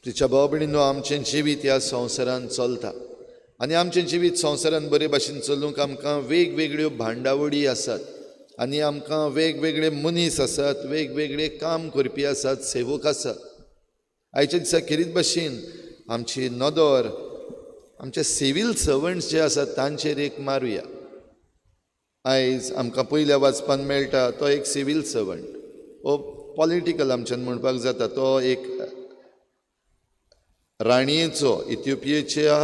तिच्या भाव भयणींनो, आमचें जिवीत ह्या संवसारान चलता आनी आमचें जिवीत संवसारान बरे भाशेन चलूंक आमकां वेगवेगळ्यो भांडावळी आसात आनी आमकां वेगवेगळे मनीस आसात, वेगवेगळे काम करपी आसात, सेवक आसात. आयच्या दिसा खेरीत भाशेन आमची नदर आमचे सिवील सर्वंट्स जे आसात तांचेर एक मारुया. आयज आमकां पयल्या वाचपान मेळटा तो एक सिवील सर्वंट वो पॉलिटिकल आमच्यान म्हणपाक जाता. तो एक राणयेचो, इथिओपियेच्या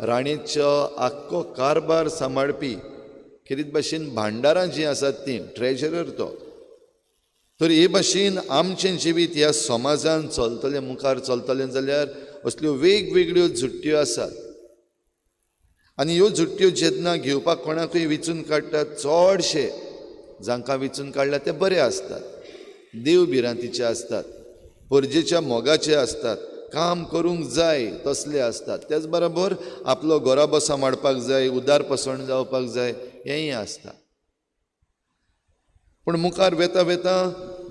राणयेचो आख्खो कारभार सांबाळपी, खेरीत भाशेन भांडारां जीं आसात तीं ट्रेजरर तो. तर हे भाशेन आमचें जिवीत ह्या समाजान चलतलें, मुखार चलतलें जाल्यार असल्यो वेगवेगळ्यो झुट्ट्यो आसात आनी ह्यो झुट्ट्यो जेन्ना घेवपाक कोणाकूय विचून काडटात, चडशे जांकां विचून काडल्या ते बरे आसतात, देव भिरांतीचे आसतात, परजेच्या मोगाचे आसतात, काम करूंक जाय तसले आसतात. त्याच बरोबर आपलो घराबो सांबाळपाक जाय, उदार पसण जावपाक जाय, हेंय आसता. पूण मुखार वेता वेता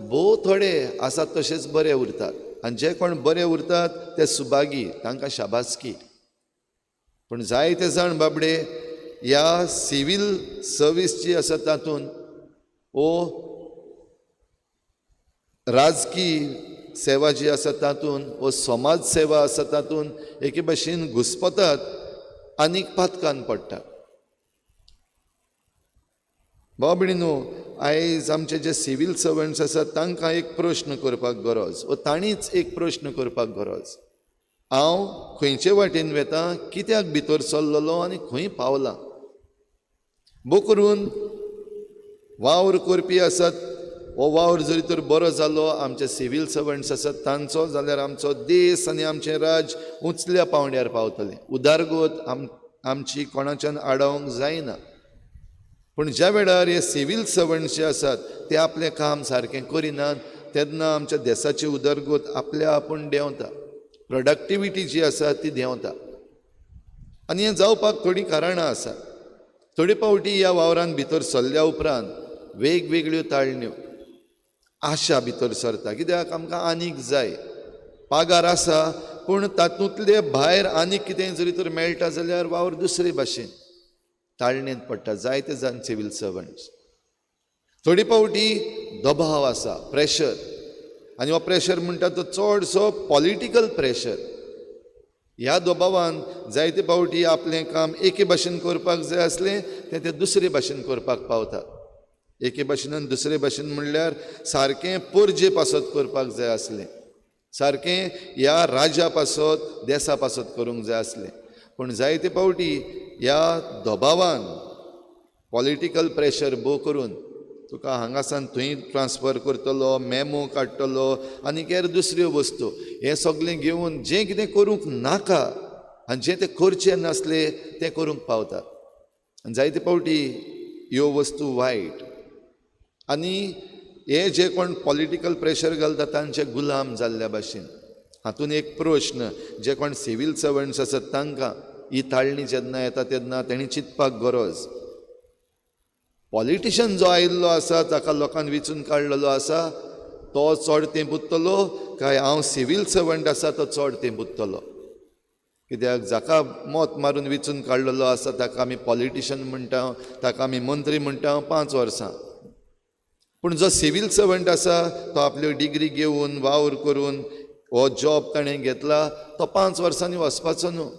भोव थोडे आसात तशेच बरे उरतात आनी जे कोण बरे उरतात ते सुभागी, तांकां शाबासकी. पूण जायते जाण बाबडे ह्या सिवील सर्वीस जी आसा तातूंत वो राजकी सेवा जी आसा तातूंत वो समाज सेवा आसा तातूंत एके भाशेन घुस्पतात आनीक पातकान पडटात. भाव भयणींनो, आयज आमचे जे सिवील सर्वंट्स आसात तांकां एक प्रश्न करपाक गरज, वो तांणीच एक प्रश्न करपाक गरज, हांव खंयचे वाटेन वेता, कित्याक भितर सरलेलो आनी खंय पावलां. भोव करून वावर करपी आसात, हो वावर जरी तर बरो जालो आमचे सिवील सर्वंट्स आसात तांचो जाल्यार आमचो देश आनी आमचें राज्य उंचल्या पावंड्यार पावतलें. उदारगत आमची कोणाच्यान आडावंक जायना. पूण ज्या वेळार हे सिवील सर्वंट्स जे आसात ते आपलें काम सारकें करिनात तेन्ना आमच्या देसाची उदरगत आपल्या आपूण देंवता, प्रोडक्टिविटी जी आसा ती देंवता. आनी हें जावपाक थोडीं कारणां आसात. थोडे फावटी ह्या वावरान भितर सरल्या उपरांत वेगवेगळ्यो ताळण्यो, आशा भितर सरता, कित्याक आमकां आनीक जाय, पागार आसा पूण तातूंतले भायर आनीक कितें जरी तर मेळटा जाल्यार वावर दुसरे भाशेन ताळणेंत पडटा. जायते जाण सिवील सर्वंट्स. थोडी फावटी दबाव आसा, प्रेशर, आनी हो प्रेशर म्हणटा तो चडसो पॉलिटिकल प्रेशर. ह्या दबावान जायते फावटी आपलें काम एके भाशेन करपाक जाय आसलें तें ते दुसरे भाशेन करपाक पावतात. एके भाशेन आनी दुसरे भाशेन म्हणल्यार सारकें परजे पासत करपाक जाय आसलें, सारकें ह्या राज्या पासत, देसा पासत करूंक जाय आसलें. पूण जायते फावटी ह्या दबावान पॉलिटिकल प्रेशर भोव करून तुका हांगासान थंय ट्रान्सफर करतलो, मेमो काडटलो आनी हेर दुसऱ्यो वस्तू, हें सगळें घेवन जें कितें करूंक नाका आनी जें तें करचें नासलें तें करूंक पावतात. आनी जायते फावटी ह्यो वस्तू वायट आनी हे जे कोण पॉलिटिकल प्रेशर घालता तांचे गुलाम जाल्ल्या भाशेन. हातून एक प्रश्न जे कोण सिवील सर्वंट्स आसात तांकां ही ताळणी जेन्ना येता तेन्ना तेणी चिंतपाक गरज. पॉलिटिशन जो आयिल्लो आसा ताका लोकान विचून काडलेलो आसा तो चड तेंप उरतलो काय हांव सिवील सर्वंट आसा तो चड तेंप उरतलो? कित्याक जाका मत मारून विचून काडलेलो आसा ताका आमी पॉलिटिशन म्हणटा, ताका आमी मंत्री म्हणटा 5 वर्सां. पूण जो सिवील सर्वंट आसा तो आपल्यो डिग्री घेवन वावर करून हो जॉब ताणें घेतला तो 5 वर्सांनी वचपाचो न्हू.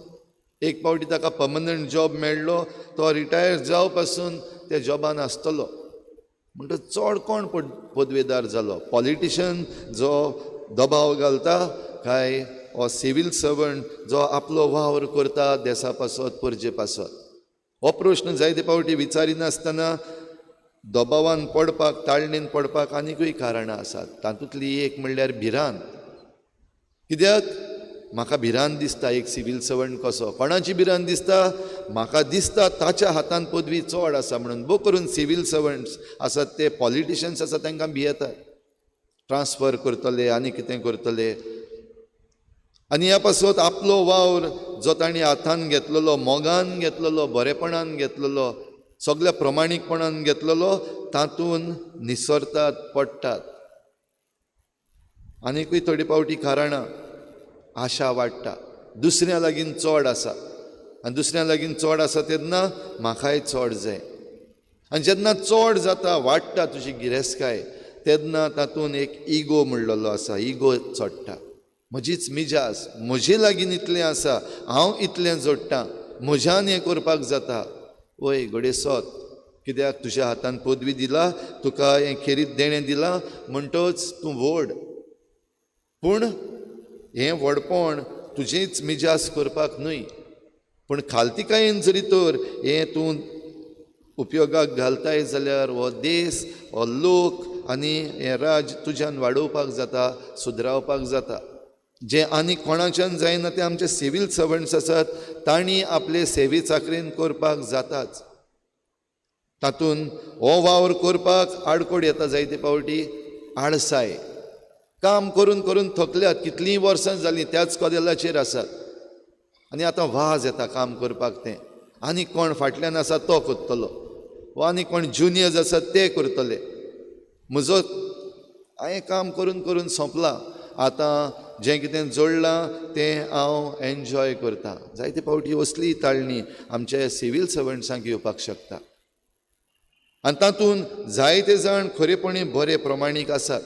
एक फावटी ताका पर्मनंट जॉब मेळ्ळो तो रिटायर जावं पासून त्या जॉबान आसतलो. म्हणटच चड कोण पदवेदार जालो, पॉलिटिशन जो दबाव घालता काय हो सिवील सर्वंट जो आपलो वावर करता देसा पासत, परजे पासत? हो प्रश्न जायते फावटी विचारिनासतना दबावान पडपाक, ताळणेन पडपाक आनिकूय कारणां आसात. तातूंतली एक म्हणल्यार भिरांत. कित्याक म्हाका भिरांत दिसता एक सिवील सर्वंट कसो, कोणाची भिरांत दिसता? म्हाका दिसता ताच्या हातान पदवी चड आसा म्हणून. भोव करून सिवील सर्वंट्स आसात ते पॉलिटिशन्स आसात तांकां भियेतात, ट्रान्सफर करतले आनी कितें करतले. आनी ह्या पासत आपलो वावर जो तांणी हातान घेतलेलो, मोगान घेतलेलो, बरेपणान घेतलेलो, सगळ्या प्रमाणीकपणान घेतलेलो तातूंत निसरतात, पडटात. आनिकूय थोडी फावटी कारणां आशा वाडटा, दुसऱ्या लागीं चड आसा आनी दुसऱ्या लागीं चड आसा तेन्ना म्हाकाय चड जाय. आनी जेन्ना चड जाता, वाडटा तुजी गिरेस्तकाय, तेन्ना तातूंत एक इगो म्हणलेलो आसा, इगो चडटा. म्हजीच मिजास, म्हजे लागीं इतलें आसा, हांव इतलें जोडटा, म्हज्यान हें करपाक जाता. वय घडये सोत, कित्याक तुज्या हातान पदवी दिला, तुका हें खेरीत देणें दिलां म्हणटच तूं व्हड. पूण हें व्हडपण तुजेंच मिजास करपाक न्हय, पूण खालतिकायेन जरी तर हें तूं उपयोगाक घालताय जाल्यार हो देश, हो लोक आनी हें राज्य तुज्यान वाडोवपाक जाता, सुदरावपाक जाता. जें आनी कोणाच्यान जायना तें आमचे सिवील सर्वंट्स आसात तांणी आपले सेवे चाकरेन करपाक जाताच. तातूंत हो वावर करपाक आडकोड येता जायते फावटी, आळसाय. काम करून करून थकल्यात, कितलीं वर्सां जालीं त्याच कदेलाचेर आसात आनी आतां वाज येता काम करपाक. तें आनी कोण फाटल्यान आसा तो करतलो, वा आनी कोण ज्युनियर्स आसात ते करतले. म्हजो हांवें काम करून करून सोंपलां, आतां जें कितें जोडलां तें हांव एन्जॉय करतां. जायते फावटी असली ताळणी आमच्या सिवील सर्वंट्सांक येवपाक शकता. आनी तातूंत जायते जाण खरेपणी बरे प्रमाणीक आसात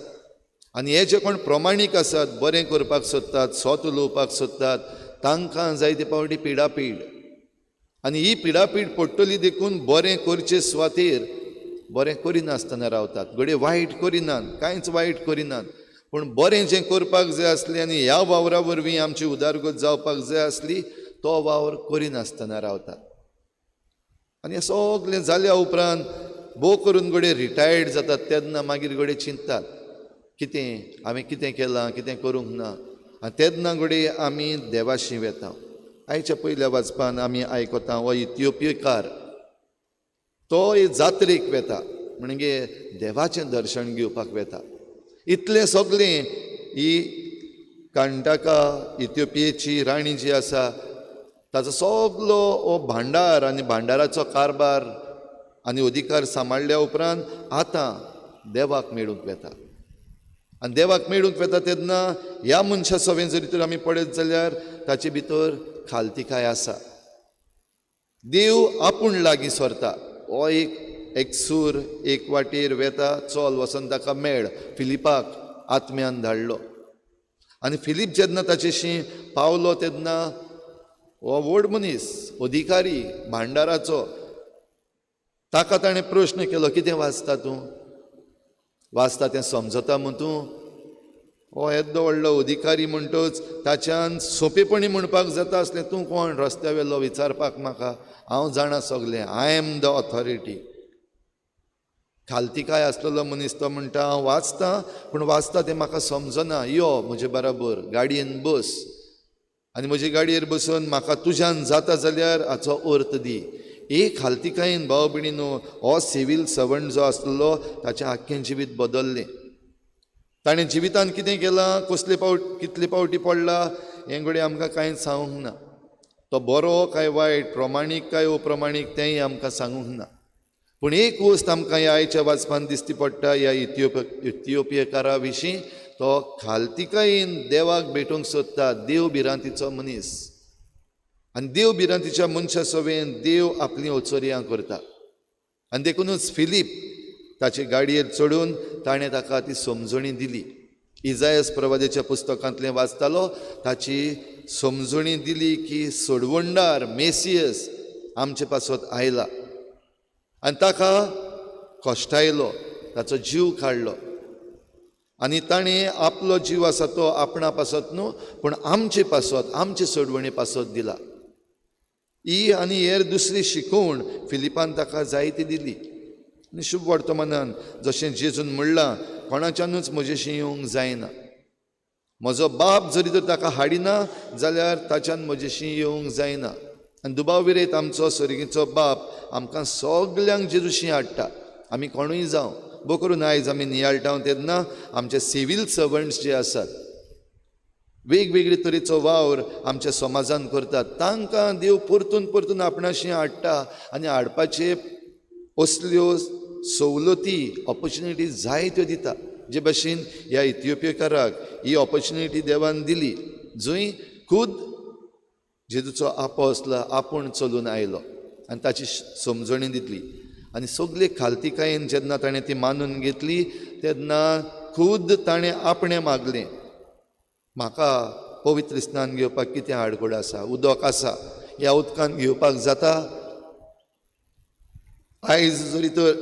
आनी हे जे कोण प्रमाणीक आसात, बरें करपाक सोदतात, सोत उलोवपाक सोदतात, तांकां जायते फावटी पिडापीड. आनी ही पिडापीड पडटली देखून बरें करचे सुवातेर बरें करिनासतना रावतात. घडये वायट करिनात, कांयच वायट करिनात, पूण बरें जें करपाक जाय आसलें आनी ह्या वावरा वरवीं आमची उदरगत जावपाक जाय आसली, तो वावर करिनासतना रावतात. आनी हें सगलें जाल्या उपरांत भोव करून घडये रिटायर्ड जातात तेन्ना मागीर घडये चिंततात कितें हांवें कितें केलां, कितें करूंक ना. आनी तेन्ना घडये आमी देवाशी वेता. आयच्या पयल्या वाचपान आमी आयकता हो इथिओपियकार तो जात्रेक वेता, म्हणजे देवाचें दर्शन घेवपाक वेता. इतलें सगलें ही कांटाका इथिओपियेची राणी जी आसा ताचो सगलो हो भांडार आनी भांडाराचो कारभार आनी अधिकार सांबाळ्ळ्या उपरांत आतां देवाक मेळूंक वेता. आनी देवाक मेळूंक वेता तेन्ना ह्या मनशा सवें जरी तर आमी पळयत जाल्यार ताचे भितर खालतिकाय आसा. देव आपूण लागीं सरता. हो एक सूर एक वाटेर वेता, चल वचोन ताका मेळ. फिलिपाक आत्म्यान धाडलो आनी फिलीप जेन्ना ताचेशी पावलो तेन्ना हो व्हड मनीस, अधिकारी भांडाराचो, ताका ताणें प्रश्न केलो, कितें वाचता तूं, वाचता तें समजता मू तूं? हो येदो व्हडलो अधिकारी म्हणटच ताच्यान सोंपेपणी म्हणपाक जाता आसलें, तूं कोण रस्त्या वेलो विचारपाक म्हाका, हांव जाणा सगलें, I am the authority. खालतिकाय आसलेलो मनीस तो म्हणटा हांव वाचतां, पूण वाचता तें म्हाका समजना, यो म्हजे बराबर गाडयेन बस आनी म्हजे गाडयेर बसून म्हाका तुज्यान जाता जाल्यार हाचो अर्थ दी. एक खालतिकायेन भाव भयणीनो हो सिवील सर्वंट जो आसलेलो ताचें आख्खें जिवीत बदल्लें. ताणें जिवितान कितें केलां, कसले पावट कितले पावटी पडला हें घडये आमकां कांयच सांगूंक ना. तो बरो काय वायट, प्रमाणीक काय अप्रमाणीक तेंय आमकां सांगूंक ना. पूण एक वस्त आमकां ह्या आयच्या वाचपान दिसती पडटा, ह्या इथिओपियकारा विशीं तो खालतिकायेन देवाक भेटूंक सोदता. देव भिरांतीचो मनीस आनी देव भिरांतीच्या मनशा सवेन देव आपलीं ओचोरयां करता. आनी देखुनूच फिलीप ताचे गाडयेर चडून ताणें ताका ती समजणी दिली. इजायस प्रवादेच्या पुस्तकांतलें वाचतालो, ताची समजणी दिली की सोडवणदार मेसियस आमचे पासत आयला आनी ताका कश्टायलो, ताचो जीव काडलो आनी ताणें आपलो जीव आसा तो आपणा पासत न्हू पूण आमचे पासत, आमचे सोडवणे पासत दिला. ही आनी हेर दुसरी शिकवण फिलिपान ताका जायती दिली. आनी शुभ वर्तमानान जशें जेजून म्हणलां, कोणाच्यानूच म्हजेशी येवंक जायना, म्हजो बाप जरी तर ताका हाडिना जाल्यार ताच्यान म्हजेशी येवंक जायना. आनी दुबाव विरयत आमचो सर्गीचो बाप आमकां सगल्यांक जेजूशी हाडटा, आमी कोणूय जावं. भोव करून आयज आमी नियाळटा तेन्ना आमचे सिवील सर्वंट्स जे आसात, वेगवेगळे तरेचो वावर आमच्या समाजान करतात, तांकां देव परतून परतून आपणाशी हाडटा आनी हाडपाचे असल्यो सवलती, ऑपर्च्युनिटी जायत्यो दिता. जे भशेन ह्या इथिओपियकाराक ही ऑपर्च्युनिटी देवान दिली, जंय खुद जेजूचो आपोस्ल आपूण चलून आयलो आनी ताची समजणी दितली. आनी सगळे खालतिकायेन जेन्ना ताणें ती मानून घेतली तेन्ना खुद ताणें आपणें मागलें, म्हाका पवित्र स्नान घेवपाक कितें आडखळ आसा, उदक आसा, ह्या उदकान घेवपाक जाता. आयज जरी तर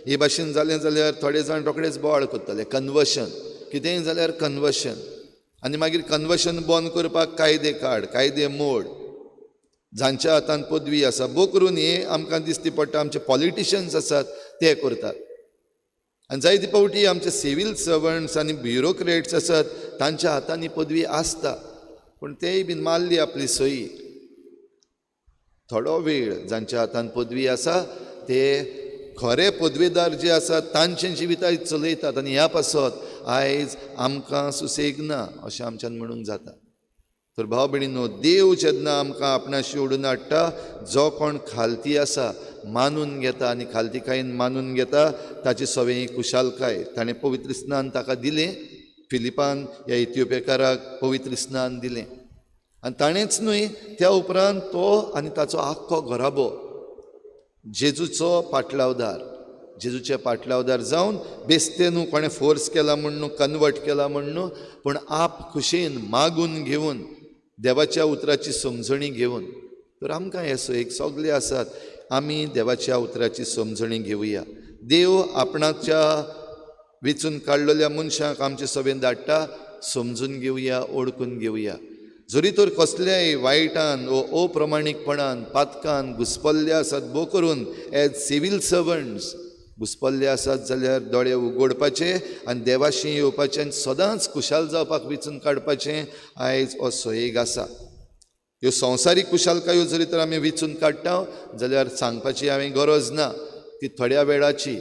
हे भाशेन जालें जाल्यार थोडे जाण रोखडेच बोवाळ करतले, कन्वर्शन कितेंय जाल्यार कन्वर्शन, आनी मागीर कन्वर्शन बंद करपाक कायदे काड, कायदे मोड. जांच्या हातान पदवी आसा भो करून हे आमकां दिसती पडटा आमचे पॉलिटिशन्स आसात ते करतात. आनी जायते फावटी आमचे सिवील सर्वंट्स आनी ब्युरोक्रेट्स आसात तांच्या हातांनी पदवी आसता, पूण तेय बीन मारली आपली सही. थोडो वेळ जांच्या हातान पदवी आसा ते खरे पदवेदार जे आसात तांचें जिवीत आयज चलयतात आनी ह्या पासत आयज आमकां सुसेग ना अशें आमच्यान म्हणूंक जाता. तर भाव भयणीनो, देव जेन्ना आमकां आपणाशी ओडून हाडटा, जो कोण खालती आसा मानून घेता आनी खालतिकायेन मानून घेता ताची सगळी खुशालकाय. ताणें पवित्र स्नान ताका दिलें, फिलिपान ह्या इथिओपियाकाराक पवित्र स्नान दिलें आनी ताणेंच न्हय त्या उपरांत तो आनी ताचो आख्खो घराबो जेजूचो पाटलावदार, जेजूचे पाटलावदार जावन बेस्ते न्हू कोणें फोर्स केला म्हूण न्हू, कन्वर्ट केला म्हूण न्हू, पूण आप खुशेन मागून घेवन देवाच्या उतराची समजणी घेवन. तर आमकां हे सोयीक सगळे आसात, आमी देवाच्या उतराची समजणी घेवया. देव आपणाच्या वेंचून काडलेल्या मनशांक आमचे सभेन धाडटा, समजून घेवया, ओळखून घेवया. जरी तर कसल्याय वायटान वो अप्रमाणीकपणान पातकान घुसपल्ले आसात, भो करून एज सिवील सर्वंट्स घुसपल्ले आसात जाल्यार दोळे उगडपाचे आनी देवाशी येवपाचें आनी सदांच खुशाल जावपाक वेंचून काडपाचें आयज हो सोयेग आसा. ह्यो संवसारीक खुशालकायो जरी तर आमी वेंचून काडटा जाल्यार सांगपाची हांवें गरज ना, ती थोड्या वेळाची,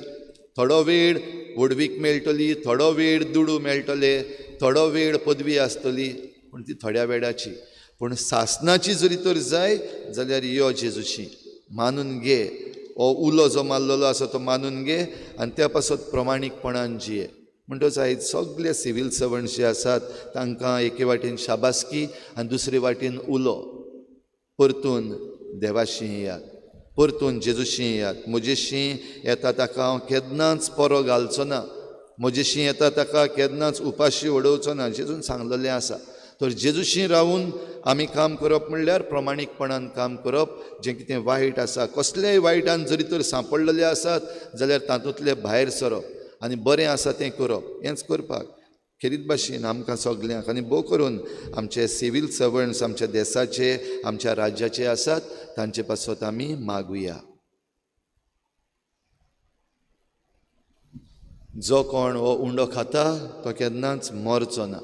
थोडो वेळ व्हडवीक मेळटली, थोडो वेळ दुडू मेळटले, थोडो वेळ पदवी आसतली, पूण ती थोड्या वेळाची. पूण सासनाची जरी तर जाय जाल्यार यो जेजूशी मानून घे, हो उलो जो मारलेलो आसा तो मानून घे आनी त्या पासत प्रमाणीकपणान जिये. म्हणटच आयज सगळे सिवील सर्वंट्स जे आसात तांकां एके वाटेन शाबासकी आनी दुसरे वाटेन उलो, परतून देवाशी येयात, परतून जेजूशी येयात. म्हजेशी येता ताका हांव केन्नाच परो घालचो ना, म्हजेशी येता ताका केन्नाच उपाशी उडोवचो ना, जेजून सांगलेलें आसा. तर जेजूशी रावून आमी काम करप म्हणल्यार प्रमाणीकपणान काम करप. जें कितें वायट आसा, कसल्याय वायटान जरी तर सांपडलेले आसात जाल्यार तातूंतले भायर सरप आनी बरें आसा तें करप, हेंच करपाक खेरीत भाशेन आमकां सगल्यांक आनी भोव करून आमचे सिवील सर्वंट्स आमच्या देसाचे, आमच्या राज्याचे आसात तांचे पासत आमी मागुया. जो कोण हो उंडो खाता तो केन्नाच मरचो ना.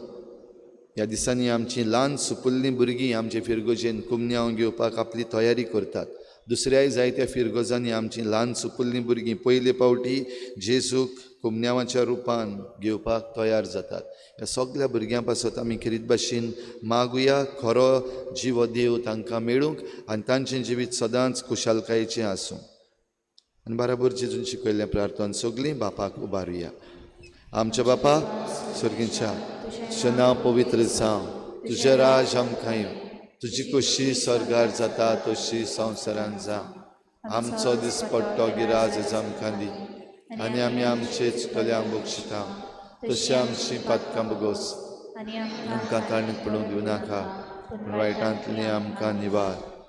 ह्या दिसांनी आमची ल्हान सुपुल्लीं भुरगीं आमचे फिरगोजेन कुमन्यांव घेवपाक आपली तयारी करतात. दुसऱ्याय जायत्या फिरगोजांनी आमची ल्हान सुपुल्लीं भुरगीं पयले फावटी जेजूक कुमन्यांवाच्या रुपान घेवपाक तयार जातात. ह्या सगल्या भुरग्यां पासत आमी खेरीत भाशेन मागुया, खरो जिवो देव तांकां मेळूंक आनी तांचें जिवीत सदांच खुशालकायेचें आसूं. आनी बराबर जेजून शिकयल्लें प्रार्थना सगळीं बापाक उबारुया. आमच्या बापा स्वर्गीच्या, तुजें नांव पवित्र जावं, तुजें राज आमकां येवं, तुजी खोशी स्वर्गार जाता तशी संवसारान जावं. आमचो दिसपट्टो गिराज आमकां दी आनी आमी आमचे चुकल्यांक बक्षिता तशी आमची पातकां बगोस, आमकां ताणीत पडूंक दिवं नाका, पूण वायटांतली आमकां निवार.